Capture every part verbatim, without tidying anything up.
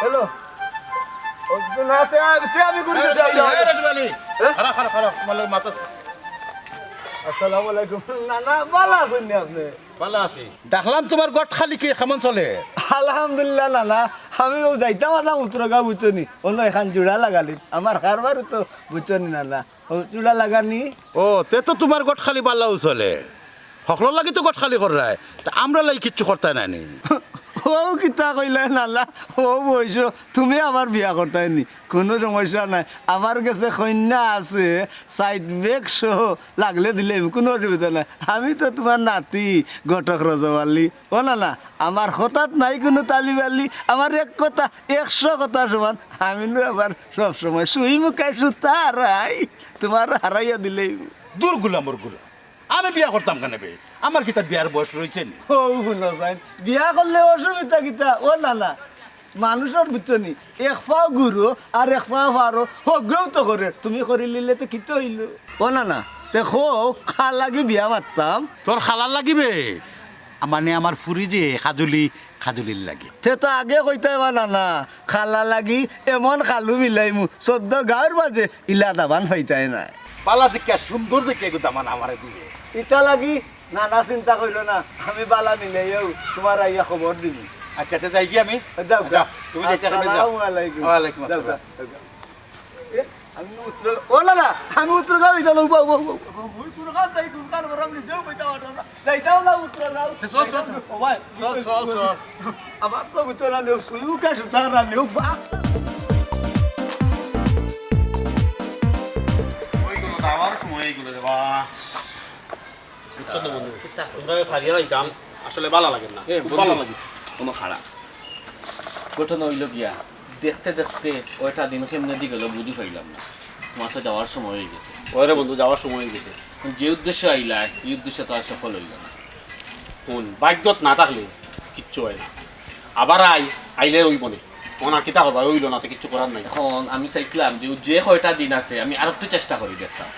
হ্যালো। ও, না, তে আমি, তে আমি ঘুরে যাই না। এই রাজু আলী, হ্যাঁ? খারাপ, খারাপ, খারাপ, তোমার লগে মাথা। আসসালামু আলাইকুম। না, না, ভালা আছইন নি আপনে? ভালা আছি। দেখলাম তোমার গট খালি, কি কেমন চলে? আলহামদুলিল্লাহ নানা, আমি অউ যাইতাম আছলাম উত্তরগাঁও, বুঝছো নি? অনো এখান জোড়া লাগালি, আমার কারবার তো বুঝছো নি নানা, অউ জোড়া লাগানি। ও, তে তো তোমার গট খালি ভালাউ চলে, হকলর লাগি তো গট খালি কররায়, তে আমরার লাগি কিচ্ছু করতায় না নি? অউ কিতা কইলায় নানা, অউ বয়সো তুমি আবার বিয়া করতায় নি? কুনু সমস্যা নাই, আমার গেছে কইন্যা আছে, সাইড ব্যাগ সহ লাগলে দিলে কুনু অসুবিধা নাই। আমি তো তোমার নাতি, ঘটক রজব আলী। ও নানা, আমার কথাত নাই কুনু তালি বালি, আমার এক কথা একশো কথা সমান। আমি নু আবার সব সময় সুই মুখায় সুতা হারাই, তোমার হারাইয়া দিলে। দূর গুলামর গুলাম, আমি বিয়া করতাম কেনে বে? আমার কিতা বিয়ার বয়স রইছে নি? ও হুনো যাইন, বিয়া করলে অসুবিধা কিতা? ও নানা, মানুষর বুঝছো নি, এক পাও ঘুরো আর এক পাও ফারো, হগ্রেও তো করে, তুমি করিলিলে তে কিতা অইলো? ও নানা, দেখো, কার লাগি বিয়া মাততাম। তোর খালার লাগি বে? মানে আমার ফুরি যে কাজলি, কাজলির লাগি। তে তো আগে কইতায় বা নানা, খালার লাগি এমন খালু মিলাইমু, চৌদ্দ গাউর মাঝে ইলা দামান পাইতায় নায়। ভালা দেখিয়া, সুন্দর দেখিয়া এগু দামান আমারে দিবে। ইতা লাগি নানা চিন্তা করিও না, আমি ভালা মিলাইয়াউ তোমারে আইয়া খবর দিমু। আচ্ছা, তে যাইগি আমি? যাও, আচ্ছা, যাও। তুমি যাইতে কেনে যাও। আসসালামু আলাইকুম। ওয়ালাইকুম যাও, আসসালাম। যাও, যাও। এ, আমি উত্তর, ও নানা, আমি উত্তরগাঁও যাইতাম, উবা, উবা, উবা। মুই কুনখান যাই, কুনখান বরাম নিজেও কইতাম পারতাম না। যাইতাম না উত্তরগাঁও। তে চল, চল। ও ভাই, চল, চল, চল। আমার তো ভিতরে না নেও, সুই মুখায় সুতা হারানি, উবা। ওই তো যাওয়ার সময় এইগুলো রে বা। বুঝছো তো বন্ধু, তোমরা সারিয়া যাইতাম, আসলে ভালা লাগে না, এ, খুব বন্ধু, ভালা লাগে। কোনো খারাপ ঘটনা অইলো গিয়া, দেখতে দেখতে কয়টা দিন কেমনে দি গেল বুঝি পাইলাম না। তোমার তো যাওয়ার সময় অই গেছে। ওরে বন্ধু, যাওয়ার সময় অই গেছে। যে উদ্দেশ্যে আইলায়, এই উদ্দেশ্য তো আর সফল অইল না। হুন, ভাগ্যত না থাকলে কিচ্ছু অয় না। আবার আই, আইলে অইবো নে। অখন আর কিতা করবা, অইলো না তে কিচ্ছু করার নাই। অখন আমি চাইছলাম যে, যে কয়টা দিন আছে আমি আরেকটু চেষ্টা করি দেখতাম।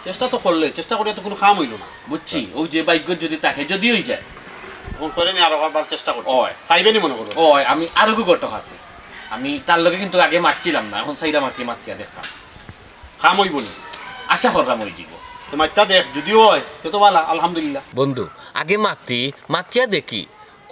চেষ্টা তো করলে, চেষ্টা করিয়া তো কুনু কাম অইলো না। বুঝছি, অউ যে ভাগ্যত যুদি থাকে, যুদি অই যায়। অখন করে নি আরো একবার চেষ্টা করো। অয়। পাইবে নি মনো করো? অয়, আমি আরোগু ঘটক আছে। আমি তার লগে কিন্তু আগে মাতছিলাম না, অখন চাইরাম আর কি মাতিয়া দেখতাম। কাম অইবো নি? আশা কররাম অই যিবো। তে মাতিয়া দেখ, যুদি অয়, তে তো ভালা, আলহামদুলিল্লাহ। বন্ধু, আগে মাতি, মাতিয়া দেখি,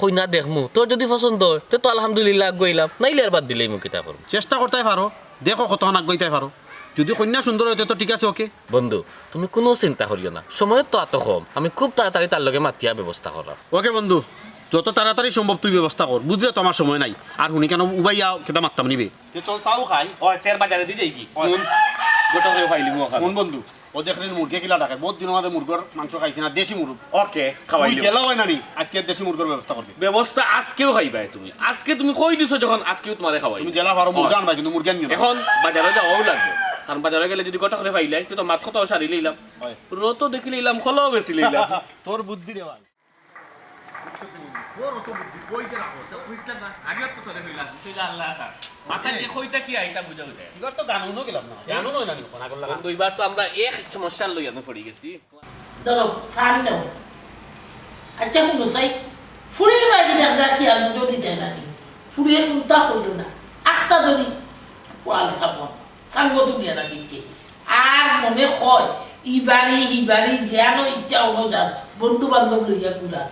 কইন্যা দেখমু, তোর যুদি পছন্দ অয়, তে তো আলহামদুলিল্লাহ আগুয়াইলাম, নাইলে আর বাদ দিলাইমু, কিতা করমু। চেষ্টা করতায় পারো, দেখো কতখান আগুয়াইতায় পারো। যুদি কইন্যা সুন্দর অয়, তে তো ঠিক আছে, ওকে। বন্ধু, তুমি কুনু চিন্তা করিও না, সময় তো অত কম, আমি খুব তাড়াতাড়ি তার লগে মাতিয়া ব্যবস্থা কররাম। ওকে বন্ধু, যত তাড়াতাড়ি সম্ভব তুই ব্যবস্থা কর, বুঝলে তো আমার সময় নাই। আর হুনি কেনে উবাইয়া কিতা মাততাম নি বে। তে চল চাও খাই। অয়, তের বাজারেদি যাইগি। অয়। হুন, গোটা হয়ে খাইলি মুখ খাবি। হুন বন্ধু, ও দেখলি মুরগে কিলা ডাকে, বউত দিনর মাঝে মুরগর মাংস খাইছি না, দেশি মুরগ। ওকে, তুই খাওয়াইলি। জেলা অয় না নি, আজকে দেশি মুরগর ব্যবস্থা করবি। ব্যবস্থা আজকেউ খাইবায় তুমি। আজকে তুমি কই দিছো যখন, আজকেউ তোমারে খাওয়াই। তুমি জেলা পারো মুরগা আনবা, কিন্তু মুরগি আনিও না। অখন বাজারো যাওয়াউ লাগবো, কারণ বাজারো গেলে যুদি গোটা করি পাইলাই, তে তো মাত কথাও সারি লইলাম। অয়। রত দেখি লইলাম, কলাও বেচি লইলাম। তোর বুদ্ধি রে ভাই। তোর অত বুদ্ধি, কই যে রাখো? তো বুঝলাম না। আগে তো তোরে কইলাম, তুই যা আল্লাহ তা। মাথায় যে কইতা কি আইতা বুঝা উঠে। এবার তো গান হুনো গেলাম না। গান হুনো না, কোন আগর লাগা। বন্ধু, এবার তো আমরা এক সমস্যার লইয়া পড়ি গেছি। ধরো, ফান নেও। আচ্ছা, হুনো চাই, ফুরির বাড়ি দেখ যা কি আর দুটো দিতে না নি। ফুরিয়ে কুন্তা করলো না। আখতা ধরি, পোয়ালে খাবো। সাঙ্গ তুমি আর দিচ্ছে। আর মনে হয়, ই বাড়ি, হি বাড়ি, যেন ইচ্ছা অনো যার, বন্ধু বান্ধব লইয়া ঘুরার।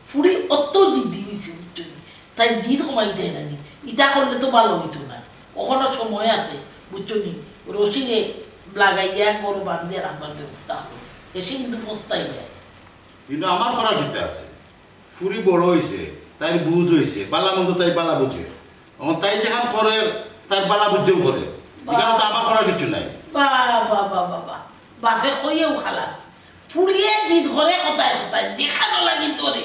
ফুরি অত জিদ্দি অইছে, বুঝছো নি? তাই জিদ কমাইতে না নি। ইতা করলে তো ভালো অইতো না। অখনো সময় আছে, বুঝছো নি? রশিরে লাগাইয়া গরু বান্ধিয়া রাখবার ব্যবস্থা করো। এসে কিন্তু পস্তাইবে। কিন্তু আমার করার কিতা আছে? ফুরি বড় অইছে, তাইর বুঝ অইছে, বালা মন্দ তাই বালা বুঝে। অখন তাই যেখান করে, তাইর বালা বুঝেও করে। এখানে তো আমার করার কিচ্ছু নাই। বাহ, বাহ, বাহ, বাহ, বাহ। বাপে কইয়েও খালাস। ফুরিয়ে জিদ করে কথায় কথায়, যেখানো লাগি তোরে,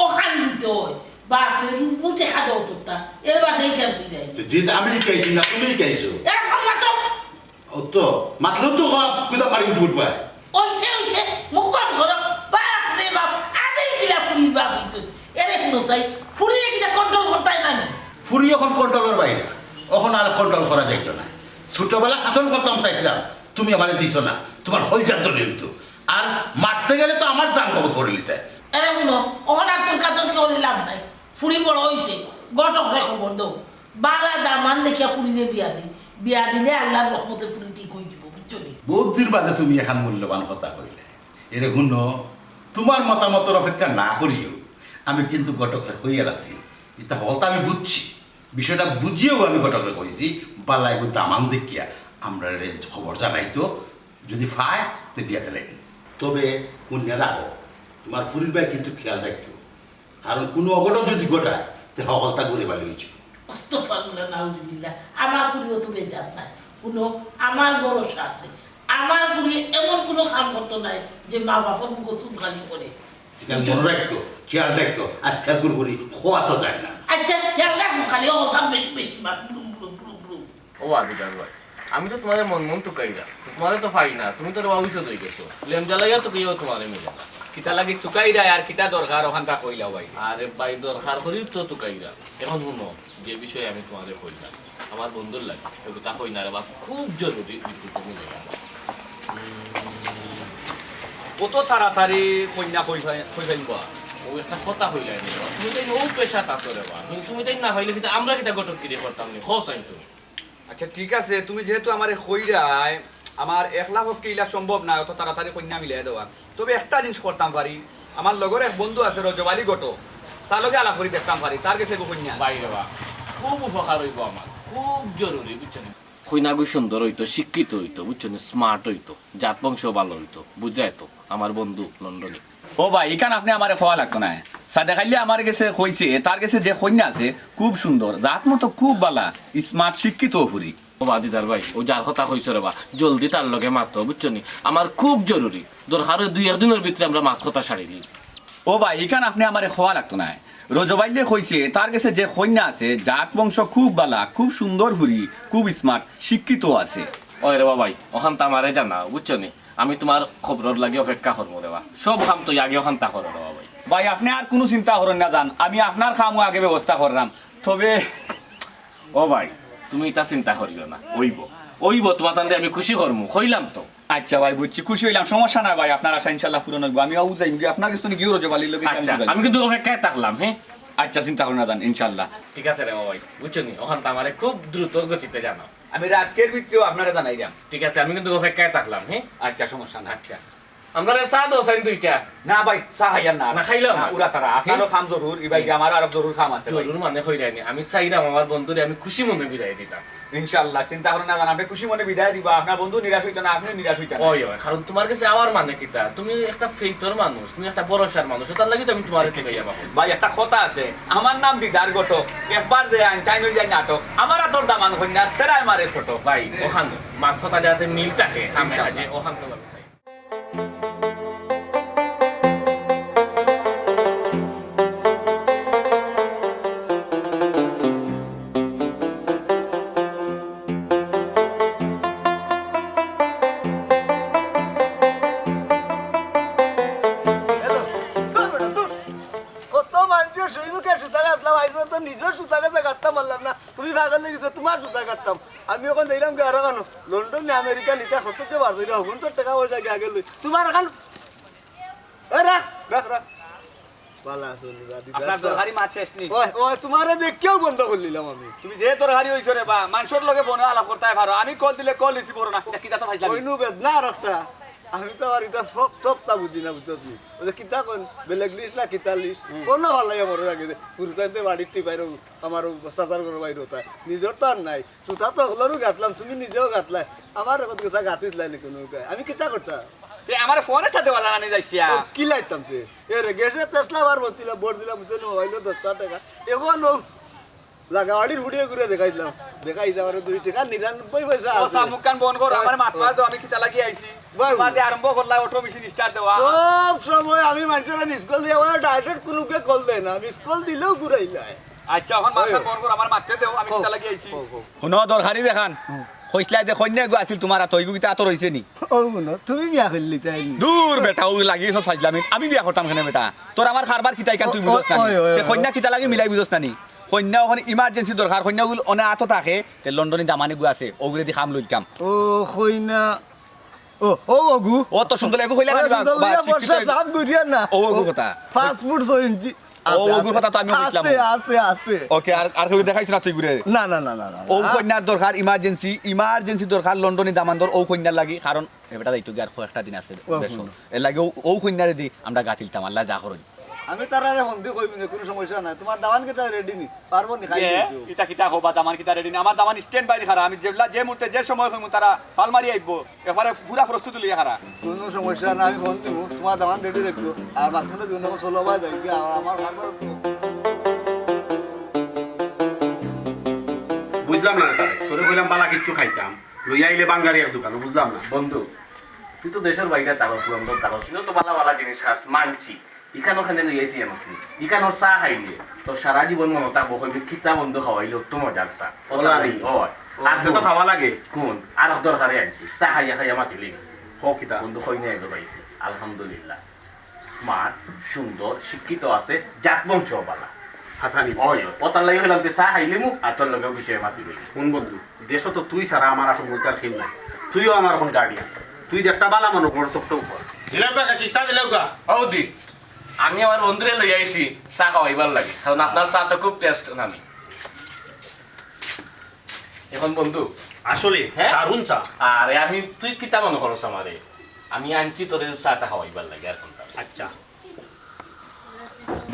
ওখান দিতে হয়। বাপরে, রুজনু টেকা দেও তোরটা, এর বাদেই কেন বিদায়? তো জিদ আমি শিখাইছি না, তুমি শিখাইছো। এরকম মাতো। ও তো, মাতলেও তো ক-, কুদা পারি উঠে উঠবায়। ওইসে, ওইসে, মুখ বন্ধ করো। বাপ রে বাপ, আদেই কিলা ফুরির বাপ হইছো। এরে হুনো চাই, ফুরিরে কিলা control করতায় না নি? ফুরি অখন control-র বাইরে। অখন আর control করা যাইতো না। ছোটবেলা শাসন করতাম চাইছিলাম, তুমি আমারে দিছো না। তোমার কইলজার দলে হইতো। আর মারতে গেলে তো আমার জান কবজ করি নিতে। এরে হুনো, অখন আর তর্কাতর্কি করি লাভ নাই। ফুরি বড় হইছে, ঘটকরে খবর দেও। বালা দামান দেখিয়া ফুরিরে বিয়া দি, বিয়া দিলে আল্লার রহমতে ফুরি ঠিক অই যিবো, বুঝছো নি? বউত দিন বাদে তুমি এখান মূল্যবান কথা কইলে। এরে হুনো, তুমার মতামতর অপেক্ষা না করিও, আমি কিন্তু ঘটকরে কইয়ার আছি। ইতা হকলতা আমি বুঝছি, বিষয়টা বুঝিয়াউ আমি ঘটকরে কইছি, বালা এগু দামান দেখিয়া আমরারে খবর জানাইতো, যুদি পায় তে বিয়া দিলাইমু। তবে মনে রাখো, তুমার ফুরির বায় কিন্তু খিয়াল রাখিও, কারণ কুনু অঘটন যুদি ঘটায়, তে হকলতা ঘুরে বালি অই যিবো। আস্তাগফিরুল্লাহ, নাউজুবিল্লাহ। আমার ফুরিও তো বেজাত নায়। হুনো, আমার ভরসা আছে। আমার ফুরিয়ে এমন কুনু কাম করতো নায় যে মা-বাফর মুখো চুনকালি পড়ে। ইখান মনো রাখিও, খিয়াল রাখিও, আজকাল কুরকুরি খাওয়া তো যায় না। আচ্ছা, খিয়াল রাখমু, খালি অ কথা বেশি বেশি মাত, বুরুম, বুরুম, বুরুম, বুরুম। ও আদিদার ভাই, আমি তো তুমারে মন মন তুকাইরা, তুমারে তো পাই না, তুমি তো রে বা ঔষধ অই গেছো। লেম জ্বালাইয়া তুকাইয়াও তুমারে মিলে না। কিতা লাগি তুকাইরা আর কিতা দরকার অখানতা কইলাও ভাই। আরে ভাই, দরকার করিউ তো তুকাইরা। এখন হুনো, যে বিষয়ে আমি তুমারে কইলাম, আমার বন্ধুর লাগি, এগু তা কইনা রে বা, খুব জরুরি, বিদ্যুৎ মিলে গেল। অত তাড়াতাড়ি কইনা কই পাই-, কই পাইবা? ও একটা কথা কইলাই নি রে বা। তুমি তাইন ও পেশাত আছো রে বা। তুমি, তুমি তাইন না পাইলে কিন্তু আমরা কিতা ঘটকগিরি করতাম নি? কও চাইন তুমি। আচ্ছা, ঠিক আছে, তুমি যেহেতু আমারে কইরায়, আমার একলা পক্ষে ইলা সম্ভব নায়, অত তাড়াতাড়ি কইনা মিলাই দেওয়া। তবে একটা জিনিস করতাম পারি, আমার লগর এক বন্ধু আছে রজব আলী ঘটক, তার লগে আলাপ করি দেখতাম পারি, তার গেছে এগু কইনা আছে। ভাই রে বা, খুব উপকার অইবো আমার, খুব জরুরি, বুঝছো নি? কইনাগু সুন্দর অইতো, শিক্ষিত অইতো, বুঝছো নি? Smart অইতো, জাত বংশ ভালা অইতো, বুঝরায় তো, আমার বন্ধু লন্ডনী। ও ভাই, ইখান আপনে আমারে কওয়া লাগতো নায়। সাদেক আলী আমার গেছে কইছে, তার গেছে যে কইনা আছে, খুব সুন্দর, জাত মতো খুব ভালা, smart, শিক্ষিত ফুরি। ও বা দিদার ভাই, অউ যার কথা কইছো রে বা, জলদি তার লগে মাতো, বুঝছো নি? আমার খুব জরুরি, দরকার অয় দুই এক দিনর ভিতরে আমরা মাত কথা সারিলি। ও ভাই, ইখান আপনে আমারে কওয়া লাগতো নায়। রজব আলীয়ে কইছে, তার গেছে যে কইনা আছে, জাত বংশ খুব ভালা, খুব সুন্দর ফুরি, খুব smart, শিক্ষিত আছে। ওই রে বা ভাই, অখানতা আমারে জানাও, বুঝছো নি? আমি তুমার খবরর লাগি অপেক্ষা করমু রে বা। সব কাম তো আগে অখানতা করো রে বা ভাই। ভাই, আপনে আর কুনু চিন্তা করইন না যান, আমি আপনার কামও আগে ব্যবস্থা কররাম। তবে ও ভাই, তুমি ইতা চিন্তা করিও না, অইবো, অইবো, তুমার তানরে আমি খুশি করমু, কইলাম তো। আচ্ছা ভাই, বুঝছি, খুশি অইলাম, সমস্যা নাই ভাই, আপনার আশা ইনশাআল্লাহ পূরণ অইবো। আমি অউ যাইমুগি, আপনার গেছে তো গিয়েও রজব আলীর লগে আচ্ছা, interview আমি কিন্তু অপেক্ষায় থাকলাম, হ্যাঁ? আচ্ছা, চিন্তা করইন না যান, ইনশাআল্লাহ। ঠিক আছে রে বা ভাই, বুঝছো নি? অখানতা আমারে খুব দ্রুত গতিতে জানাও। আমি রাইতর ভিতরেউ আপনারে জানাইরাম। ঠিক আছে, আমি কিন্তু অপেক্ষায় থাকলাম, হ্যাঁ? আচ্ছা, সমস্যা নাই। আচ্ছা। আমরারে চা দেও চাইন দুইটা। না ভাই, চা খাইয়ার না। না খাইলাম না। উরা তারা, আপনারও কাম জরুর, ই ভাই, আমারও আরো জরুর কাম আছে ভাই। জরুর মানে কইরায় নি, আমি চাইরাম আমার বন্ধুরে আমি খুশি মনে বিদায় দিতাম। ইনশাআল্লাহ, চিন্তা করইন না যান, আপনে খুশি মনে বিদায় দিবা, আপনার বন্ধু নিরাশ অইতো না, আপনেও নিরাশ অইতা না। ওই, ওই, কারণ তুমার গেছে আওয়ার মানে কিতা? তুমি একটা ফেইতর মানুষ, তুমি একটা ভরসার মানুষ, অতার লাগি তো আমি তুমারে তুকাইয়া পাঠাইছি। ভাই, একটা কথা আছে, আমার নাম দিদার ঘটক, একবার যে আইন, তাইন অই যায় নাটক, আমার আতর দামান কইন্যা, সেরায় মারে ছোট। ভাই, অখান মাত কথা যাতে মিল থাকে, কামে ইনশাআল্লাহ। কাজে, অখান তো ভাবি চাই। হ্যালো, দূর বেটা, দূর। কত মানষর সুই মুখে সুতা গাতলাম, আইজ পর্যন্ত নিজর সুতা গাতা গাততাম পারলাম না। তুমি পাগল অই গেছো, তুমার সুতা গাততাম। আমি অখন যাইরাম গি আরো কানো, লন্ডন নি আমেরিকা নি তা কতকে বার কইরা, হগুন তো টেকা পয়সা গিয়া আগে লই। তুমার অখান, এ রাখ, রাখ, রাখ। বালা আছো নি বা, দিদার আপনার সাব। দরকারি মাত শেষ নি? ওই, ওই, তুমারে দেখিয়াউ বন্ধ করিলিলাম আমি। তুমি যে দরকারি অইছো রে বা, মানষর লগে ফোনো আলাপ করতায় পারো। আমি কল দিলে কল রিসিভ করো না। ইটা কিতা তো ফাইজলামি? কইনু বেদনা আর একটা। আমি তো আর ইতা সব, সবতা বুঝি না, বুঝছো নি? ওই যে কিতা কইন, বেলেগ লিস না কিতা লিস? হুম। অনো ভালাই আমার আগে যে, পুরুতাইন্তে বাড়ির টিপাইর, আমার চাচার ঘরর বাইর অতায়। নিজর তো আর নাই। সুতা তো হকলরউ গাতলাম, তুমি নিজেও গাতলায়। আমার অখন কিতা গাতিস লাইনি কুনু উপায়। আমি কিতা করতাম? তে আমারে ফোন একটা দেওয়া জানানি যাইছিয়া। ও, কিলাইতাম তে? এরে, গ্যাসর তেসলা বার ভরছিলাম, ভর দিলাম, বুঝছো নি, মোবাইলো দশটা টেকা। অখন অউ লাগাওয়াড়ির ফুড়িয়ে ঘুরে দেখাইলাম। দেখাইছে আমারে দুই টেকা নিরানব্বই পয়সা ও আছে। চা মুখখান বন্ধ করো, আমারে মাত মাত দেও, আমি কিতা লাগি আইছি। ভাই। তুমার যে আরম্ভ করলা অটো মেশিন স্টার্ট দেওয়া। সব সময় আমি মানষরে মিস কল দিয়া, আমার ডাইরেক্ট কুনুকে কল দেয় না, মিস কল দিলেউ ঘুরাইলায়। আচ্ছা, অখন মাত ওই। বন্ধ করো, আমারে মাত দেও, আমি কও। কিতা লাগি আইছি। কও, কও। হুনো, দরকারি যেখান। হুম। কইছলায় যে কইন্যা এগু আছিল তুমার আতো, ইগু কিতা আতো রইছে নি? ও হুনো, তুমি বিয়া করলি তাই নি? দূর বেটা, অউ লাগি সব ফাইজলামি। আমি বিয়া করতাম কেনে বেটা? তোর আমার কারবার কিতা ইখান তুই ও, বুঝস না নি? ওই, ওই, তে ওই। কইন্যা কিতা লাগি মিলাই বুঝস না নি? কইন্যা অখন ইমার্জেন্সি দরকার, কইন্যা অগুর অনে আতো থাকে, তে লন্ডনি দামানি গু আছে, অগুরেদি কাম লইতাম। ও কইন্যা, ও, ও অগু। ও তো সুন্দর এগু কইলা না, ও সুন্দর বা, লইয়া শিক্ষিত বর্ষা এগু। সাফ করিয়া না। ও অগু ও, কথা। পাঁচ ফুট ছয় ইঞ্চি। ও, আছে, ওগুর আছে। কথা তো আমিও বুঝলাম। আছে, আছে, আছে। ওকে, আর, আর কেউ দেখাইছ না তুই ঘুরে? না, না, না, না, না, ও না। কইন্যার দরকার, ইমার্জেন্সি, ইমার্জেন্সি দরকার, লন্ডনি দামান্দর ও কইন্যার লাগি, কারণ এ বেটা যাইতো গিয়া আর কয়েকটা দিন আছে ও দেশো। হুম। এর লাগি ও, ও কইন্যারে দি আমরা গাতিলতাম, আল্লাহ যা করইন। আমি তারারে ফোন দি কইমু নে, কুনু সমস্যা নাই। তুমার দামান কিতা রেডি নি? পারবো নি খাই এ, দিতে? কিতা কিতা কবা, দামান কিতা রেডি নি? আমার দামান স্ট্যান্ড বাই খাড়া, আমি যেবলা যে মুহূর্তে যে সময় কইমু তারা ফাল মারি আইবো। এবারে পুরা প্রস্তুতি লইয়া খাড়া। কুনু সমস্যা না, আমি ফোন দিমু, তুমার দামান রেডি রাখবো। আর মাঝখানে দুই নম্বর ষোলো বাই যাই গিয়া, আর আমার, আমার বুঝলাম না রে, তোরে কইলাম বালা কিচ্ছু খাইতাম, লইয়া আইলে বাঙ্গারি এক দোকানো, বুঝলাম না। বন্ধু, তুই তো দেশর বাইরে থাকস, লন্ডন থাকস, ইনো তো বালা বালা জিনিস খাস, মানছি। ইখান ওখানে লইয়া আইছি আনছি। ইখানর চা খাইলে তোর সারা জীবন মনো থাকবো, কইবি, "কিতা বন্ধু খাওয়াইলো, অত মজার চা।" ওলা নি। অয়। আর তে তো বন্ধু, খাওয়া লাগে। কুন? আর দরকারে আনছি। চা খাইয়া খাইয়া মাতিলি। হ কিতা? বন্ধু, কইন্যা এগো পাইছি। আলহামদুলিল্লাহ। স্মার্ট, সুন্দর, শিক্ষিত আছে, জাত বংশ বালা। হাসানি। অয়, অয়। অতার লাগি কইলাম যে চা খাইলিমু, আর তোর লগে বিষয়ে মাতিলিমু। হুন বন্ধু, দেশো তো তুই ছাড়া আমার এখন বলতে আর কেউ নাই। তুইও আমার এখন গার্ডিয়ান। তুই দেখটা বালা মনো কর, চোখটাও কর। দিলাও কা, কাকি, চা দিলাও কা? ও দি, আমি আমার বন্ধুরে লই আইছি চা খাওয়াইবার লাগি, কারণ আপনার চা তো খুব টেস্ট নামি। এখন বন্ধু, আসলে হ্যাঁ? দারুণ চা। আরে আমি, তুই কিতা মনো করস আমারে? আমি আনছি তোরে চাটা খাওয়াইবার লাগি, আর কোনটা? আচ্ছা।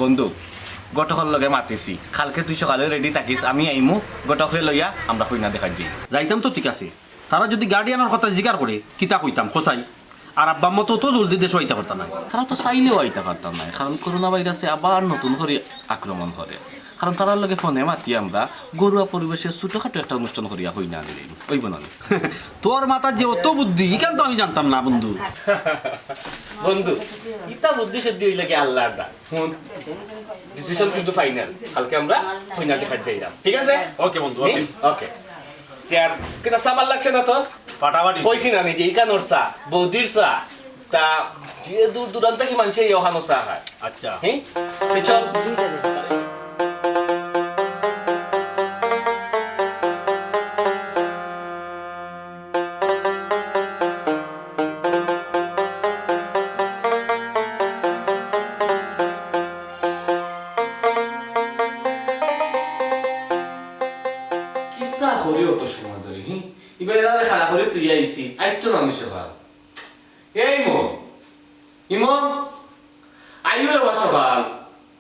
বন্ধু, ঘটকর লগে মাতিছি, কালকে তুই সকালে রেডি থাকিস, আমি আইমু, ঘটকরে লইয়া আমরা কইন্যা দেখাত যাই। যাইতাম তো ঠিক আছে, তারা যদি গার্ডিয়ানর কথা জিকার করে, কিতা কইতাম, খোসাই? আর আব্বা আম্মা তো অত জলদি দেশো আইতা পারতা নায়। তারা তো চাইলেও আইতা পারতা নায়, কারণ করোনা ভাইরাসে আবার নতুন করি আক্রমণ করে। কারণ তারার লগে ফোনে মাতি আমরা ঘরোয়া পরিবেশে ছোটখাটো একটা অনুষ্ঠান করিয়া কইন্যা আনিলিমু, অইবো না নি? তোর মাথাত যে অত বুদ্ধি, ইখান তো আমি জানতাম না বন্ধু। বন্ধু, ইতা বুদ্ধি শুদ্ধি অইলে কি আল্লাহর দা? হুন, ডিসিশন কিন্তু ফাইনাল। কালকে আমরা কইন্যা দেখাত যাইরাম, ঠিক আছে? ওকে বন্ধু, ওকে। হুম, ওকে। তে আর কিতা সাবার লাগছে না তো? ফাটাফাটি। কইছি না নি যে ইখানর চা, বৌদির চা, তা যে দূর দূরান্ত কি মানষে ইখানর চা খায়। আচ্ছা। হ্যাঁ? তে চল। কিতা করি অত সময় ধরি, হি? ইবার এরারে খাড়া করি থুইয়া আইছি, আইতো না নি সকাল। এই ইমন, ইমন, আইও রে বা সকাল।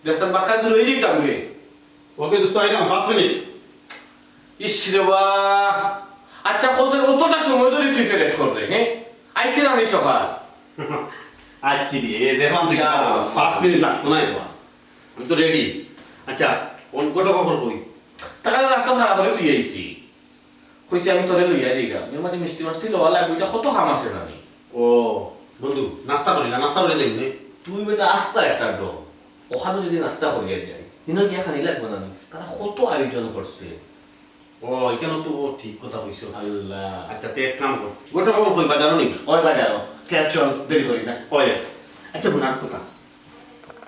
দেশান বাক্কা দূর অই যাইতাম রে। ওকে দোস্ত, আইলাম, পাঁচ মিনিট। ইস রে বা। আচ্ছা, খোঁজের অতটা সময় ধরি তুই ফেরেট কর রে, হ্যাঁ? আইতে না নি সকাল? আচ্ছি রে, দেখলাম তুই কিতা করস। পাঁচ মিনিট লাগতো না তো। আমি তো রেডি। আচ্ছা, কোন কত খবর কই? তারা রাস্তা খারাপ হলে তুই আইছি। কইছি আমি তোরে লইয়া যাইরাম। এর মাঝে মিষ্টি মাছটি লওয়া লাগবে, ইটা কত কাম আছে না নি? ও, বন্ধু, নাস্তা করি না, নাস্তা করে দেই নে। তুই বেটা আস্তা একটা ডন। ওখানে যদি নাস্তা করিয়া যাই, হিনো গিয়া খানি লাগবে না নি? তারা কত আয়োজন করছে। ও, ইখানো তো ও ঠিক কথা কইছো। আল্লাহ। আচ্ছা, তে এক কাম কর। গোটা খবর কই বাজারো নি? ওই বাজারো। তে আর চল, দেরি করি না। ওই। আচ্ছা, হুন আর কথা।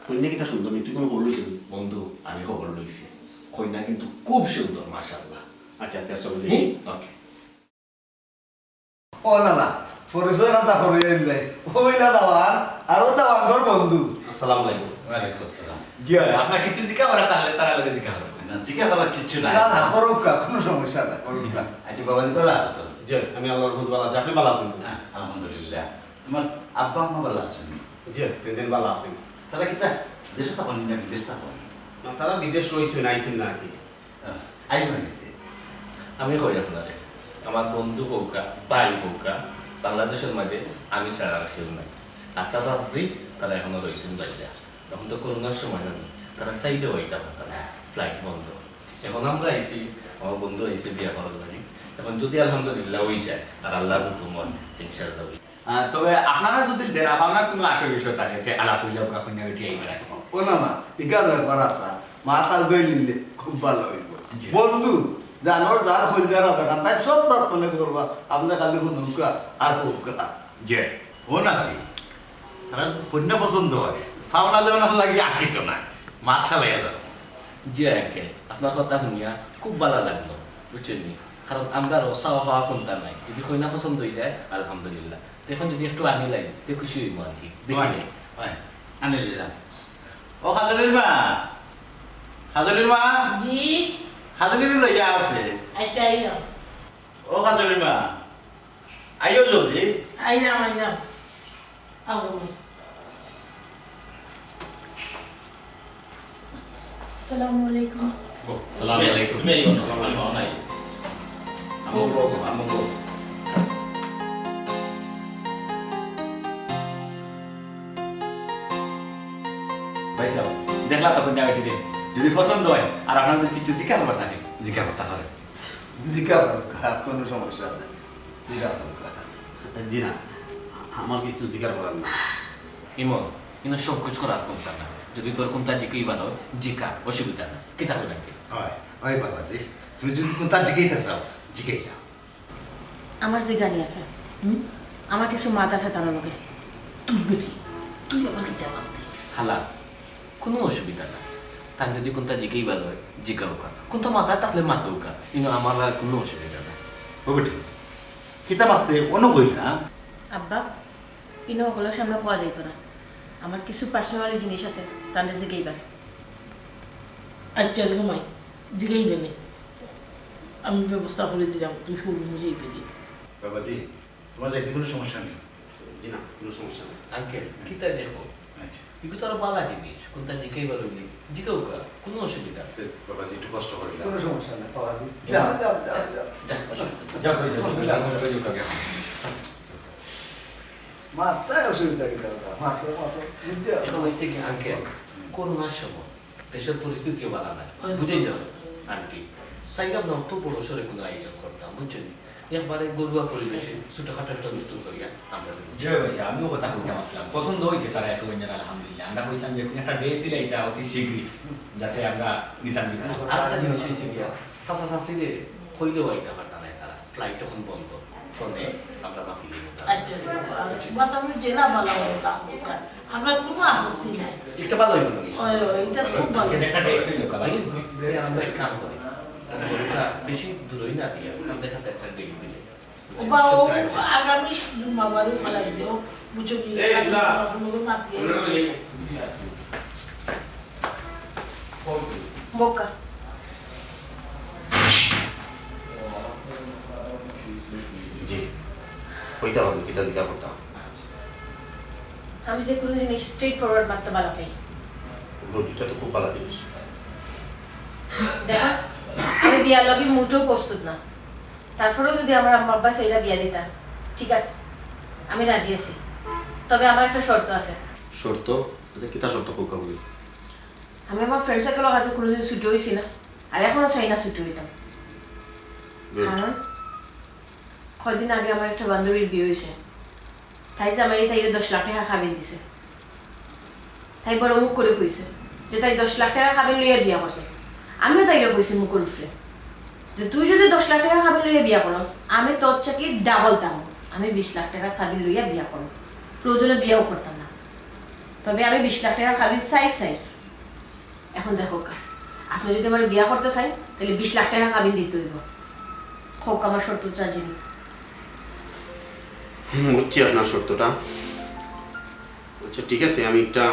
কইন্যা কিতা সুন্দর নি? তুই কোনো খবর লইছিস নি? বন্ধু, আমি খবর লইছি। কইন্যা কিন্তু খুব সুন্দর, মাশাআল্লাহ। আচ্ছা, তে চল দেখি। হুম? ওকে। ও না না, পরিচয় কথা করিয়া দিলাই। ওই না দাওয়ান, আর ও দাওয়ান তোর বন্ধু। আসসালামু আলাইকুম। ওয়ালাইকুম আসসালাম। জি হয়, আপনার কিছু জিকা করার তাহলে তারা লগে জিকা করবো। না, জিকা করার কিচ্ছু নাই। না না, করুক কা, কোনো সমস্যা নাই, করুক কা। আচ্ছা বাবাজি, ভালো আছো তো? জি, আমি আল্লাহর রহমতে ভালো আছি, আপনি ভালো আছেন তো? হ্যাঁ, আলহামদুলিল্লাহ। তোমার আব্বা আম্মা ভালো আছেন? জি, তিন দিন ভালো আছেন। তারা কিতা দেশে থাকইন না বিদেশ থাকইন? না, তারা বিদেশ রইছেন, আইছেন না আর কি। আহ, আইবা নিতে। আমি কই আপনারে, আমার বন্ধু কউক্কা, ভাই কউক্কা, বাংলাদেশর মাঝে আমি ছাড়া আর কেউ নাই। আশা রাখছি, তারা এখনো রইছেন বাইরে। এখন তো করোনার সময় না, তারা সাইডেও আইতা পারতা না, ফ্লাইট বন্ধ। এখন আমরা আইছি, আমার বন্ধু আইছে বিয়া করার লাগি। এখন যদি আলহামদুলিল্লাহ অই যায়, আর আল্লাহর হুকুম হয়, ইনশাআল্লাহ অই আহ, তবে আপনারা যদি দেনা পাওনার কোনো আশা বিষয় থাকে, তে আলাপ অইলে ওকে কইন্যা বেটি আইবা রাখবো। ও না না, ইকার ব্যাপার আছে, মাথা গই নিলে খুব ভালো হইব। জি। বন্ধু, জানোর যার হইল যারা দেখান, তাই সব তার মনে করবা, আপনি খালি হুনুকা আর হুকা। জি। ও নাতি, তারা তো কইন্যা পছন্দ হয়, পাওনা দেওয়ানোর লাগি আঁকিত না, মাত চালাইয়া যাও। জি আঙ্কেল, আপনার কথা শুনিয়া খুব ভালো লাগলো, বুঝছেন নি? কারণ আমরা রসা হওয়া কোনটা নাই, যদি কইন্যা পছন্দ হয়ে যায়, আলহামদুলিল্লাহ। তো এখন যদি একটু আনি লাগে, তো খুশি হইব আর কি। দেখি হয়, নাই। হয়। আনি দিলাম। ও কাজলির মা, কাজলির মা, জি। কাজলিরে লইয়া আও তে। আচ্ছা, আইলাম। ও কাজলির মা, আইও জলদি। আইলাম, আইলাম। আও, আও। আসসালামু আলাইকুম। সালাম আলাইকুম। তুমি আইও, সালাম আলাইকুম, নাই। আমো বড়, আমো বড়। ভাইসাব, দেখলা তো কইন্যা বেটিরে, যদি পছন্দ অয় আর আপনার যদি কিছু জিকার করবার থাকে, জিকার করতা পারেন। জিকার করুক্কা, কুনু সমস্যা নাই। জিকার করুক্কা। জি না, আমার কিছু জিকার করার না। ইমন, ইনো সংকোচ করার কুনতা না। যদি তোর কুনতা জিকাইবার অয়, জিকা, অসুবিধা না। কিতা কইন আঙ্কেল? অয়, অয় বাবাজি, তুমি যদি কুনতা জিকাইতা চাও, জিকাইলাও। আমার জিগানি আছে। হুম? আমার কিছু মাত আছে তান লগে। তোর বেটি, তুই আবার কিতা মাততে? খালা, কুনু অসুবিধা না। তান যদি কুনতা জিকাইবার অয়, জিকাউক্কা। কুনতা মাতার থাকলে মাতউক্কা। ইনো আমার আর কুনু অসুবিধা না। ও বেটি, কিতা মাততে অনো কইলা? আব্বা, ইনো হকলর সামনে কওয়া যাইতো না। আমার কিছু personal জিনিস আছে, তানরে জিগাইবার। আচ্ছা রে মাই, জিগাইবে নে। আমি ব্যবস্থা করি দিলাম, তুই হুরু মিলিয়ে দিলি। বাবাজি, তোমার যাইতে কুনু সমস্যা নাই। জি না, কুনু সমস্যা নাই। আঙ্কেল, কিতা দেখো? আচ্ছা। ইগু তো আরো বালা জিনিস, কুনতা জিকাইবার অইলে জিকাউক্কা, কুনু অসুবিধা নাই। তে বাবাজি, একটু কষ্ট করি না। কুনু সমস্যা নাই, বাবাজি। যাও, যাও, যাও, যাও। যা, অসুবিধা নাই। যা, হইছে, যা, কষ্ট হইছে, কাকে? মাততে অসুবিধা কিতা, মাতো, মাতো, বুঝতে পারো? এখন হইছে কি আঙ্কেল, করোনার সময় দেশের পরিস্থিতিও বালা নাই, বুঝেন না আন্টি? চাইলাম না অত বড় সড়ো কুনু আয়োজন করতাম, বুঝছেন? একবারে ঘরোয়া পরিবেশে ছোটখাটো একটা অনুষ্ঠান করিয়া আমরা জি ভাই, আমিও কথা কইতাম আসলাম, পছন্দ হইছে তারা এত অইন্যের, আলহামদুলিল্লাহ। আমরা কইতাম যে কুনু একটা date দিলাইতা অতি শীঘ্রই, যাতে আমরা নিতাম নিতাম। আর একটা জিনিস হইছে কি, চাচা চাচিরে কইলেও আইতা পারতা না তারা। Flight তখন বন্ধ, ফোনে আমরা বাকি নিয়ে নিতাম। আচ্ছা রে বাবা, তোমার তো আমি জেলা বালা হলো রাখবো কাজ। আমরা কোনো আপত্তি নাই। একটা ভালো হইল না? ওই, ওই, এটা খুব ভালো। এটা একটা date হইল, কাকা। এই, এই, আমরা এক কাম করি। ওটা বেশি দূরই না দিয়া, আমাদের কাছে একটা date দিলে। ও বা, ও আগামী জুম্মাবারে ফেলাই দেও, বুঝছো কি? এই, না। ফোন করে মাতিয়ে। বোকা। জি, কইতা পারবো, কিতা জিকার করতা? আমি যে কুনু জিনিস straight forward মাততে বালা পাই। Good, ইটা তো খুব বালা জিনিস। দেখো, আমি বিয়ার লাগি মোটেও প্রস্তুত না। তারপরেও যদি আমার আম্মা আব্বা চাইরা বিয়া দিতা, ঠিক আছে, আমি রাজি আছি। তবে আমার একটা শর্ত আছে। শর্ত? আচ্ছা, কিতা শর্ত কউক্কা ভাবি? আমি আমার friend circle-র কাছে কুনুদিন ছুটো অইছি না, আর এখনো চাই না ছুটো অইতাম। Good. কারণ কয়দিন আগে আমার একটা বান্ধবীর বিয়া অইছে, তাইর জামাইয়ে তাইরে দশ লাখ টেকা কাবিন দিছে। তাই বড় মুখ করি কইছে যে তাই দশ লাখ টেকা কাবিন লইয়া বিয়া করছে। আমিও তাইরে কইছি মুখর উপরে যে তুই যদি দশ লাখ টেকা কাবিন লইয়া বিয়া করস, আমি তোর চাকি double দাম, আমি বিশ লাখ টেকা কাবিন লইয়া বিয়া করমু, প্রয়োজনে বিয়াও করতাম না, তবে আমি বিশ লাখ টেকা কাবিন চাই চাই। এখন দেখউক্কা, আপনে যদি আমারে বিয়া করতে চাইন, তাইলে বিশ লাখ টেকা কাবিন দিতে অইবো। কউক্কা আমার শর্তত রাজি নি? হুম, বুঝছি আপনার শর্তটা। আচ্ছা, ঠিক আছে, আমি একটা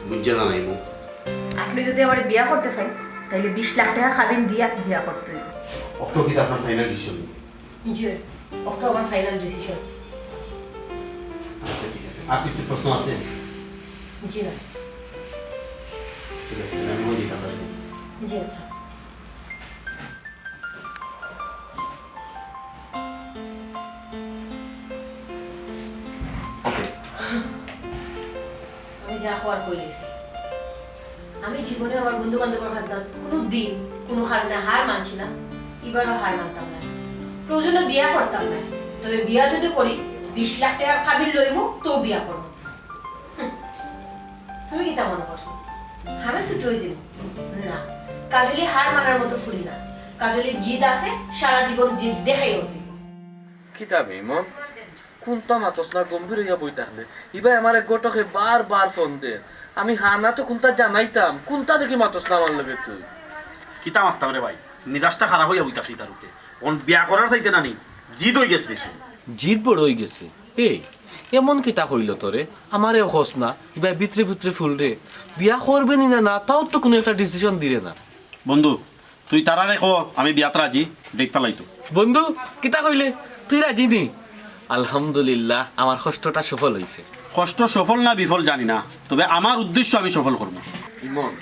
বুঝিয়া জানাইমু। আপনে যদি আমারে বিয়া করতে চাইন, তাইলে বিশ লাখ টেকা কাবিন দিয়া বিয়া করতে অইবো। অখটা কিতা আপনার final decision? জি, অখটা আমার final decision। আচ্ছা, ঠিক আছে। আর কিছু প্রশ্ন আছে? জি না। ঠিক আছে, আমি ওই যেতে পারি। জি, আচ্ছা। আমি যা কওয়ার কইলিছি। আমি জীবনে আমার বন্ধু বান্ধবর হাত না কুনু দিন কুনু কারণে হার মানছি না, ইবারও হার মানতাম না। প্রয়োজনে বিয়া করতাম না, তবে বিয়া যদি করি, বিশ লাখ টেকার কাবিন লইমু, তো বিয়া করমু। হুম। তুমি কিতা মনে করছো? আমি ছুটো অইযিমু? না, কাজলি হার মানার মতো ফুরি না। কাজলির জিদ আছে, সারা জীবন জিদ দেখাইয়া যাইবো। কিতা বে ইমন? কুনতা মাতস না, গম্ভীর অইয়া বই থাকলে। ইবায় আমারে ঘটকে বারবার ফোন দের। আমি হা না তো কুনতা জানাইতাম, কুনতা দেখি মাতস না আমার লগে তুই। কিতা মাততাম রে ভাই, মিজাজটা খারাপ অইয়া বইতাছি তার উপরে। অখন বিয়া করার চাইতে না নি, জিদ অইগেছে বেশি। জিদ বড় অইগেছে। এই, এমন কিতা কইলো তোরে? আমারেও কস না, ইবায় ভিতরে ভিতরে ফুলরে। বিয়া করবে নি না, না, তাও তো কুনু একটা ডিসিশন দিরে না। বন্ধু, তুই তারারে ক, আমি বিয়াত রাজি, ডেট ফালাইতো। বন্ধু, কিতা কইলে? তুই রাজি নি? আলহামদুলিল্লাহ, আমার কষ্টটা সফল অইছে। কষ্ট সফল না বিফল জানি না, তবে আমার উদ্দেশ্য আমি সফল করবো। ইমন,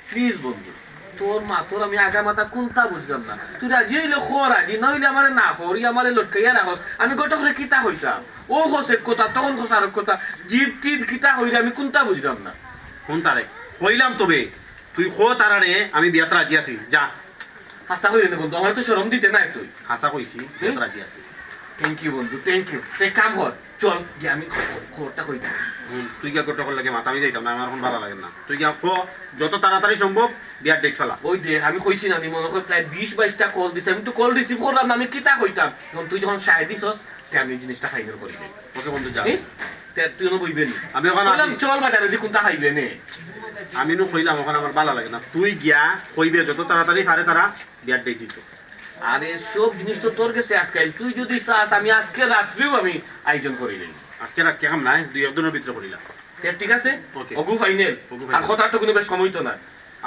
প্লিজ বন্ধু, তোর মাতর আমি আগা মাথা কুনতা বুঝলাম না। তুই রাজি অইলে ক রাজি, না অইলে আমারে না ক, ওরে আমারে লটকাইয়া রাখস। আমি ঘটকরে কিতা কইতাম? ও কস এক কথা, তখন কস আরক কথা। জিদ টিদ কিতা কইরে আমি কুনতা বুঝলাম না। হুন তারেক, কইলাম তবে, তুই ক তারারে আমি বিয়াত রাজি আছি, যা। হাছা কইরে নে বন্ধু, আমারে তো শরম দিতে নায় তুই। হাছা কইছি, বিয়াত রাজি আছি। থ্যাংক ইউ বন্ধু, থ্যাংক ইউ। এক কাম কর, চল গিয়া আমি খ-, খ-, খবরটা কই দিই। হুম, তুই গিয়া খবরটা করলে গিয়া মাত, আমি যাইতাম না, আমার অখন ভালা লাগে না। তুই গিয়া ক, যত তাড়াতাড়ি সম্ভব বিয়ার ডেট ফালা। ওই দেখ, আমি কইছি না, আমি মনে কর প্রায় বিশ বাইশটা কল দিছি, আমি তো কল রিসিভ করলাম না, আমি কিতা কইতাম? এখন তুই যখন সায় দিছস, তে আমি জিনিসটা ফাইনাল করি দেই। ওকে বন্ধু, যা। তে তুই অনো বইবে নি? আমি অখন কইলাম, আছি। চল বাজারে, দি কুনতা খাইবে নে? আমি নু কইলাম, অখন আমার ভালা লাগে না। তুই গিয়া কইবে যত তাড়াতাড়ি পারে তারা বিয়ার ডেট দিত। আরে, সব জিনিস তো তোর গেছে আটকাইল। তুই যদি চাস, আমি আজকে রাত্রেও আমি আয়োজন করি নেই। আজকে রাত কেমন নাই, দুই এক দিনের ভিতরে করিলাম। তে ঠিক আছে? ওকে। ওগু ফাইনাল। ওগু আর ফাইনাল। কথার তো কুনু বেশ সময় তো না।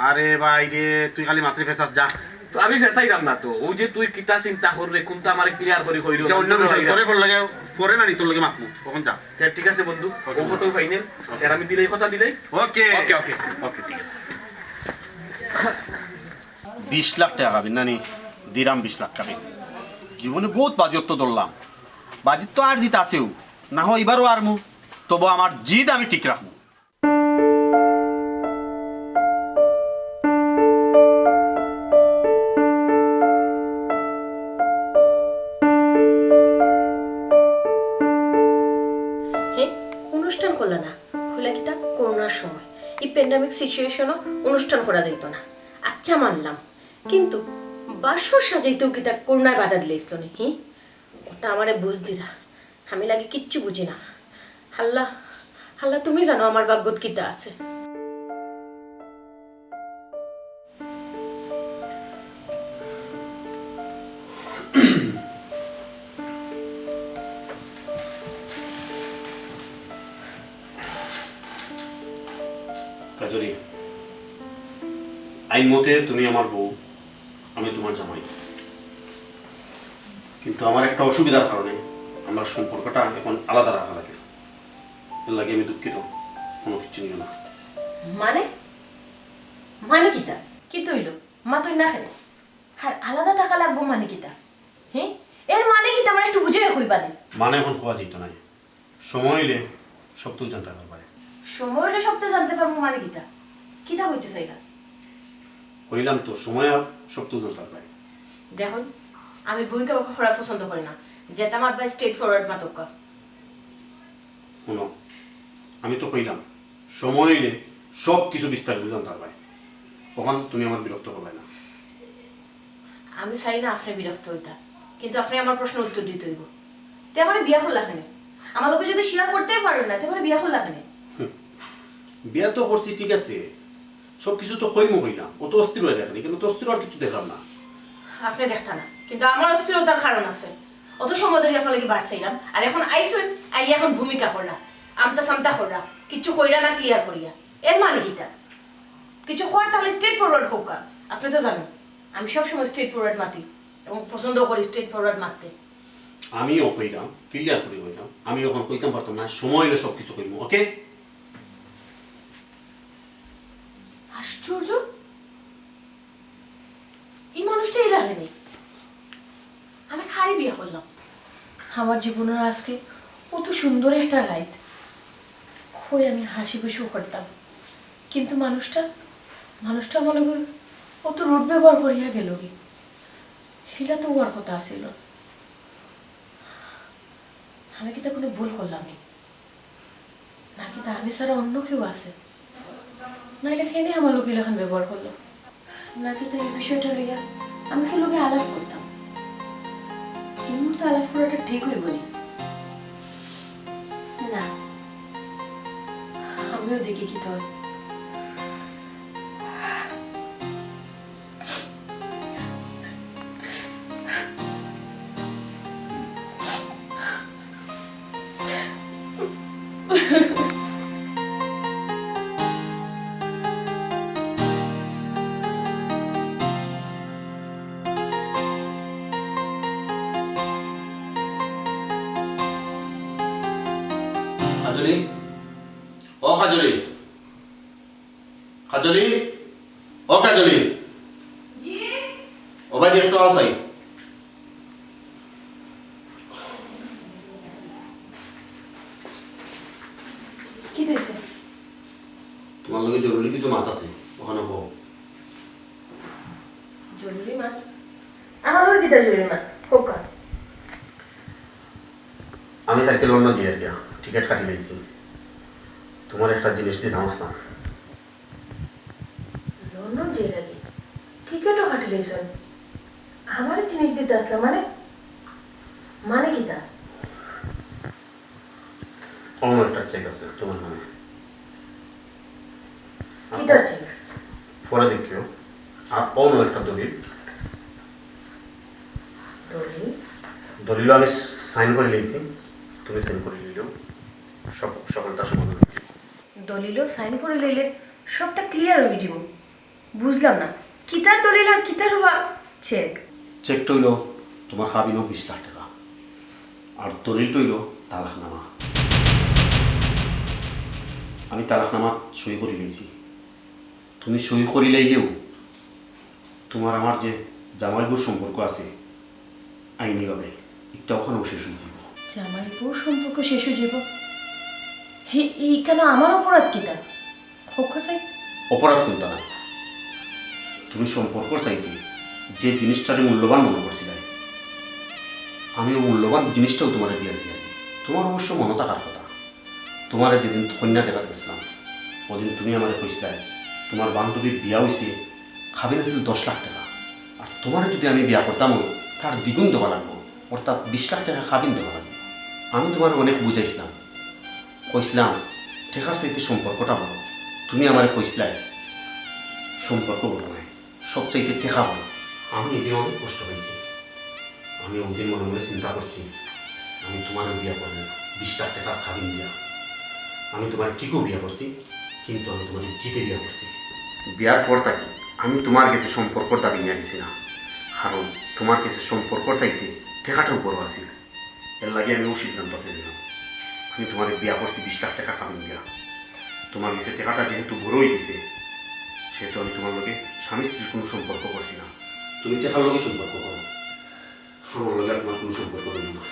আরে ভাই রে, তুই খালি মাত্রই ফেসাস, যা। তো আমি ফেসাইরাম না তো। ওই যে তুই কিতা চিন্তা কররে, কুনতা আমারে ক্লিয়ার করি কইরো। এটা অন্য বিষয়, পরে ফোন লাগে, পরে না নি, তোর লগে মাতমু। অখন যা। তে ঠিক আছে বন্ধু, ওকে। ও কথাও ফাইনাল। ওকে। এর আমি দিলাই, কথা দিলাই। ওকে। ওকে, ওকে, ওকে, ঠিক আছে। বিশ লাখ টেকা কাবিন নানি, দিরাম বিশ লাখ কাবিন। জীবনে বউত বাজিত তো ধরলাম, বাজিত তো আর জিত আছেও, না হয় এবারও আরমু, তবু আমার জিদ আমি ঠিক রাখমু। হে, অনুষ্ঠান করলা না, কইলা কিতা করোনার সময়, এই প্যান্ডেমিক সিচুয়েশনও অনুষ্ঠান করা যাইতো না। আচ্ছা মানলাম, কিন্তু বাসর সাজাইতেও কিতা করোনায় বাধা দিলাইছিল নি, হি? ওটা আমারে বুঝ দিরা, আমি লাগে কিচ্ছু বুঝি না। আল্লাহ, আল্লাহ তুমি জানো আমার ভাগ্যত কিতা আছে। কাজরি, আইন মতে তুমি আমার বউ, আমি তোমার জামাই। কিন্তু আমার একটা অসুবিধার কারণে আমার সম্পর্কটা এখন আলাদা রাখা লাগে। এর লাগি আমি দুঃখিত, কোনো কিছু নিও না। মানে? মানে কিতা? কিতা অইলো? মাতইন না কেনে? আর আলাদা থাকা লাগবো মানে কিতা? হে? এর মানে কিতা? আমার একটু বুঝাইয়া কইবা নে। মানে এখন কওয়া যাইতো নায়। সময় অইলে সবতা জানতে পারবায়। সময় অইলে সবতা জানতে পারমু মানে কিতা? কিতা কইতে চাইলা? কইলাম তো, সময় আর সবতা জানতে পারবায়। দেখইন, আমি ভূমিকা বাক্য করা পছন্দ করি না। যেতা মাতবায় straight forward মাতউক্কা। হুনো, আমি তো কইলাম, সময় অইলে সব কিছু বিস্তারিত জানতে পারবায়। অখন তুমি আমারে বিরক্ত করবায় না। আমি চাই না আপনে বিরক্ত অইতা, কিন্তু আপনে আমার প্রশ্নর উত্তর দিতে অইবো। তে আমারে বিয়া করলা কেনে? আমার লগে যদি শেয়ার করতেই পারইন না, তে আমারে বিয়া করলা কেনে? হুম। বিয়া তো করছি, ঠিক আছে, সব কিছু তো কইমু কইলাম, অত অস্থির অইরা কেনে? কিন্তু অস্থির অওয়ার কিছু দেখলাম না। আপনে দেখতা না, কিন্তু আমার অস্থিরতার কারণ আছে। অত সময় ধরি আপনার লাগি বার চাইলাম, আর এখন আইছইন, আইয়া এখন ভূমিকা কররা, আমতা সামতা কররা, কিচ্ছু কইরা না ক্লিয়ার করিয়া। এর মানে কিতা? কিছু কওয়ার তাইলে straight forward কউক্কা। আপনে তো জানইন, আমি সবসময় straight forward মাতি এবং পছন্দ করি straight forward মাততে। আমিও কইরাম, ক্লিয়ার করি কইরাম, আমি অখন কইতাম পারতাম না, সময় অইলে সব কিছু কইমু, ওকে? আশ্চর্য, ই মানুষটা ইলা কেনে? আমি কারে বিয়া করলাম? আমার জীবনর আজকে অত সুন্দর একটা রাইত, কই আমি হাসি খুশিও করতাম, কিন্তু মানুষটা, মানুষটা আমার লগে অত রুড ব্যবহার করিয়া গেলগি। হিলা তো অওয়ার কথা আছিল। আমি কিতা কুনু ভুল করলাম নি? নাকিতা আমি ছাড়া অন্য কেউ আছে? নাইলে কেনে আমার লগে ইলাখান ব্যবহার করলো? নাকিতা ই বিষয়টা লইয়া আমি কেউর লগে আলাপ করতাম? ই মুহূর্তে আলাপ করাটা ঠিক অইবো নি? না, আমিও দেখি কিতা অয়। কাজলি, কাজলি, ও কাজলি, ও ভাই, একটু আও চাই। কিতা অইছে? তুমার লগে জরুরি কিছু মাত আছে, অখানো বও। জরুরি মাত? আমার লগে কিতা জরুরি মাত? কউক্কা। আমি কালকে লন্ডন যাইয়ার গিয়া টিকিট কাটি লাইছি। তুমার একটা জিনিস দিতাম আছলাম। লন্ডন যাইরায়? টিকিটও কাটি লাইছইন? আমারে জিনিস দিতা আছলা মানে? মানে কিতা? অনো একটা চেক আছে তুমার নামে। কিতার চেক? পরে দেখিও। আর অনো একটা দলিল। দলিল? দলিল আমি সাইন করি লাইছি, তুমি সাইন করি নিলেও সব, সকলতা সমাধান। দলিলও সাইন করি লইলে সবটা ক্লিয়ার অই যিবো। বুঝলাম না, কিতার দলিল আর কিতার অইবো চেক? চেকটা অইলো তুমার কাবিনর বিশ লাখ টেকা, আর দলিলটা অইলো তালাকনামা। আমি তালাকনামাত সই করি লাইছি, তুমি সই করি লাইলেও তুমার আমার যে জামাই বউর সম্পর্ক আছে, আইনিভাবে ইটা অখানো শেষ অই যিবো। জামাই বউর সম্পর্ক শেষ অই যিবো? হে, ইখানো আমার অপরাধ কিতা? কউক্কা চাই। অপরাধ কুনতা না? তুমি সম্পর্কর চাইতে যে জিনিসটারে মূল্যবান মনো করছিলায়, আমি অউ মূল্যবান জিনিসটাও তুমারে দিয়া যাইরাম। তুমার অবশ্য মনো থাকার কথা, তুমারে যেদিন কইন্যা দেখাত গেছলাম, অদিন তুমি আমারে কইছলায়, তুমার বান্ধবীর বিয়া অইছে, কাবিন আছিল দশ লাখ টেকা, আর তুমারে যুদি আমি বিয়া করতাম অয়, তার দ্বিগুণ দেওয়া লাগবো, অর্থাৎ বিশ লাখ টেকা কাবিন দেওয়া লাগবো। আমি তুমারে অনেক বুঝাইছলাম, কইছলাম, টেকার চাইতে সম্পর্কটা বড়। তুমি আমারে কইছলায়, সম্পর্ক বড় নায়, সব চাইতে টেকা বড়। আমি ইদিন অনেক কষ্ট পাইছি। আমি অউদিন মনে মনে চিন্তা করছি, আমি তুমারে বিয়া করমু বিশ লাখ টেকার কাবিন দিয়া। আমি তুমারে ঠিকউ বিয়া করছি, কিন্তু আমি তুমারে জিতে বিয়া করছি। বিয়ার পর থাকি আমি তুমার গেছে সম্পর্কর দাবি নিয়া গেছি না, কারণ তুমার গেছে সম্পর্কর চাইতে টেকাটাউ বড় আছিল। এরলাগি আমি অউ সিদ্ধান্ত নিলাম। আমি তুমারে বিয়া করছি বিশ লাখ টেকা কাবিন দিয়া। তুমার গেছে টেকাটা যেহেতু বড় অই গেছে, সেহেতু আমি তুমার লগে স্বামী স্ত্রীর কুনু সম্পর্ক করছি না। তুমি টেকার লগে সম্পর্ক করো, আমার লগে আর তুমার কুনু সম্পর্ক রইলো না।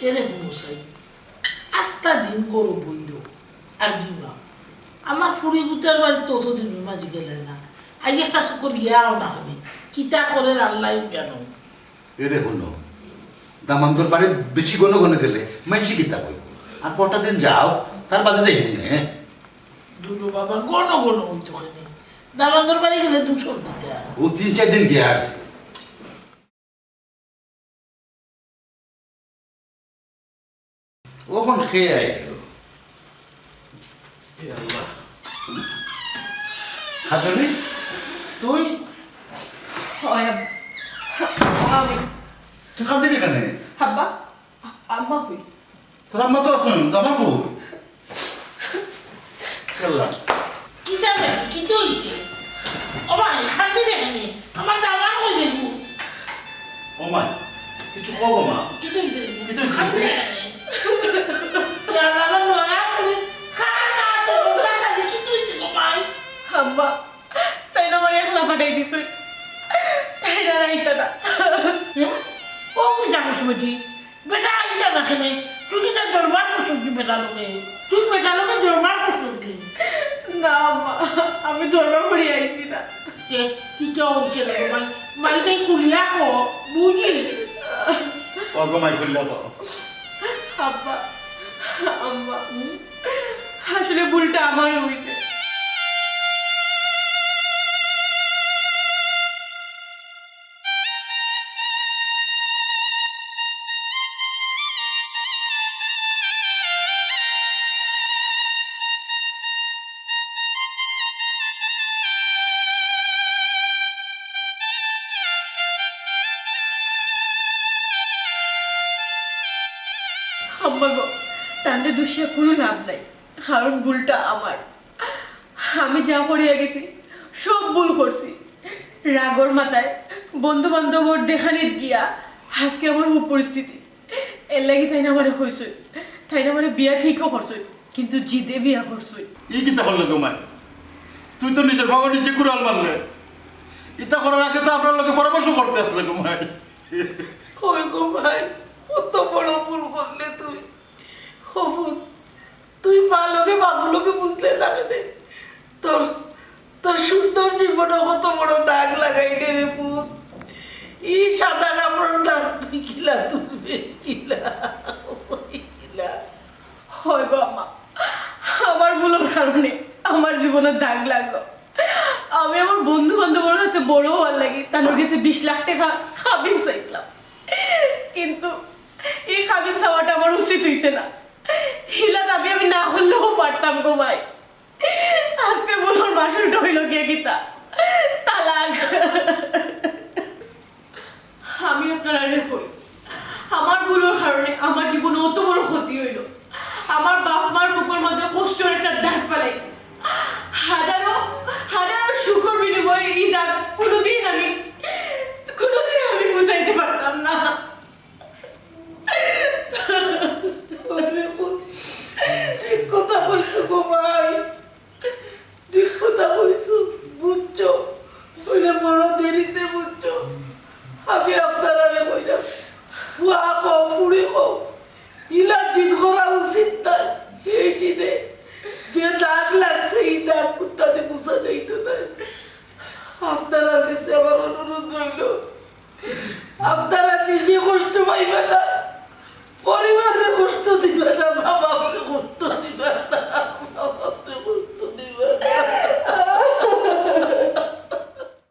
এরে হুনো চাই, আস্তা দিন ঘরো বইলো আর জিমাও। আমার ফুড়ি গুতার বাড়িত অতদিন মাঝে গেলে না, আইজ একটা চক্কর গিয়া আও না কেনে, কিতা করের আল্লায় জানো। এরে হুনো, দামান্দর বাড়িত বেশি ঘন ঘন গেলে মাইনষে কিতা কইবো? আর কটা দিন যাও, তার বাদে যাইমু নে। দুরো বাবা, ঘন ঘন অইতো কেনে? দামান্দর বাড়ি গেলে দুষর কিতা? অউ তিন চাইর দিন গিয়া আরছি। অখন কে আইলো? এ আল্লাহ। কাজলি, তুই? অয় আব-, আমি। তুই কান্দিরে কেনে? আব্বা, আ-, আম্মা কই? তোর আম্মা তো আছইন, দামান কই? আল্লাহ। কিতা রে? কিতা অইছে? ও মাই, কান্দিরে কেনে? আমার দামান কই গেল? ও মাই, কিছু কও গো মা। কিতা অইছে? কিতা অইছে? কান্দিরে কেনে? ইয়া আল্লাহ, আমার নয়া ফুড়ি, কার না তো মুখটা খালি, কিতা অইছে গো মাই? আম্মা, তাইন আমারে একলা ফাটাই দিছইন। তাইন আর আইতা না। হ্যাঁ? ও, আমি জানো শুনেছি। বেটা আইতা না কেনে? তুই কিতা দরবার করছস নি বেটার লগে? তুই বেটার লগে দরবার করছস নি? না আম্মা, আমি দরবার করি আইছি না। তে, কিতা অইছে রে মাই? মাইরে খুলিয়া ক, বুঝি? ও গো মাই, খুলিয়া ক। আব্বা, আম্মা, আসলে ভুলটা আমারই অইছে। বাবা, তানরে দুষিয়া কোনো লাভ নাই, কারণ ভুলটা আমার। আমি যা করিয়া গেছি, সব ভুল করছি। রাগর মাথায় বন্ধু বান্ধবর দেখানিত গিয়া আজকে আমার হউ পরিস্থিতি। এর লাগি তাইন আমারে কইছইন, তাইন আমারে বিয়া ঠিকও করছইন, কিন্তু জিদে বিয়া করছইন। ই কিতা করলে গো মাই? তুই তো নিজর পাও নিজে কুড়াল মারলে। ইতা করার আগে তো আমরার লগে পরামর্শ করতে আসলে গো মাই। কই গো মাই, কত বড় ভুল করলে তুই। ও পুত, তুই মা লগে বাপ লগে বুঝলে না কেনে? তোর, তোর সুন্দর জীবনে কত বড় দাগ লাগাইলে রে পুত। ই সাদা কাপড়র দাগ তুই কিলা তুলবে, কিলা, কিলা? হয় গো আম্মা, আমার ভুলর কারণে আমার জীবনে দাগ লাগলো। আমি আমার বন্ধু বান্ধবর কাছে বড় হওয়ার লাগি তানর কাছে বিশ লাখ টাকা কাবিন চাইছিলাম, কিন্তু এই কাবিন চাওয়াটা আমার উচিত হইছে না। হিলা দাবি আমি না করলেও পারতাম গো মাই। আজকে ভুলর মাসুলটা হইল গিয়া কিতা? তালাক। আমি আপনারারে কই, আমার ভুলর কারণে আমার জীবনে অত বড় ক্ষতি হইল। আমার বাপ মার বুকর মধ্যে কষ্টর